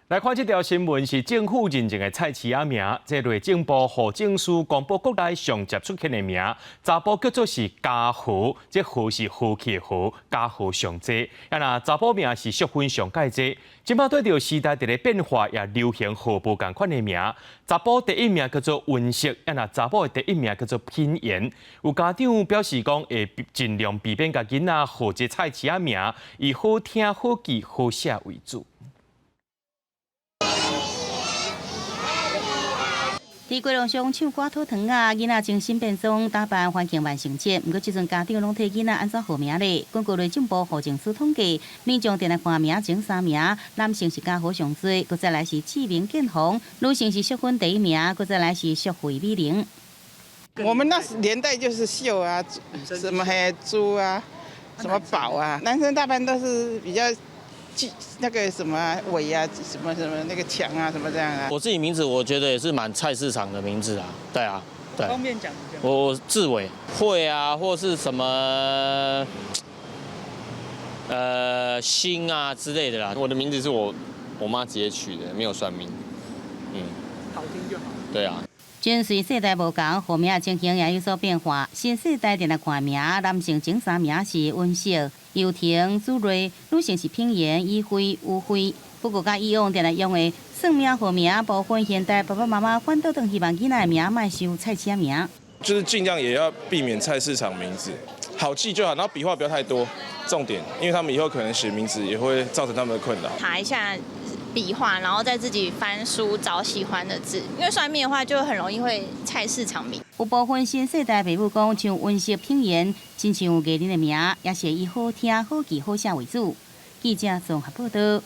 來看這條新聞是政府認證的菜市仔名，這內政部戶政司公布國內上捷出現的名，查埔叫做是家和，這和是和氣的和，家和上濟。啊若查埔名是淑芬上蓋濟。這擺對著時代佇咧變化，也流行號無仝款的名。查埔第一名叫做溫色，啊若查某的第一名叫做品言。有家長表示講會盡量避免共囡仔號這菜市仔名，以好聽、好記、好寫為主。佇街路上唱歌討糖仔，囡仔精心變裝打扮，歡慶萬聖節。毋過這陣家長攏替囡仔按怎號名咧？根據內政部戶政司統計，民眾定來看名前三名，男性是家和上濟，閣再來是志明建宏，女性是淑芬第一名，閣再來是淑慧美玲。我們那年代就是秀啊，什麼黑豬啊，什麼寶啊，男生大半都是比較。那個什麼偉啊，什麼什麼那個強啊，什麼這樣啊。我自己名字我覺得也是蠻菜市場的名字啊，對啊，對。方便講。我志偉會啊，或是什麼星啊之類的啦。我的名字是我媽直接取的，沒有算命。嗯。好聽就好。對啊。真隨世代無仝，號名情形也有所變化。新世代定來看名，男性前三名是溫色、尤婷、朱瑞，女性是品言、以輝、吳輝。不過，佮以往定來用的算命號名，部分現代爸爸媽媽反倒轉希望囡仔的名莫收菜市名。就是盡量也要避免菜市場名字，好記就好，然後筆畫不要太多，重點，因為他們以後可能寫名字也會造成他們的困擾。查一下筆畫，然後再自己翻書找喜歡的字，因為算命的話就很容易會菜市場名。有部分新世代父母講，像溫色品言，親像藝人的名，也是以好聽、好記、好寫為主。記者綜合報道。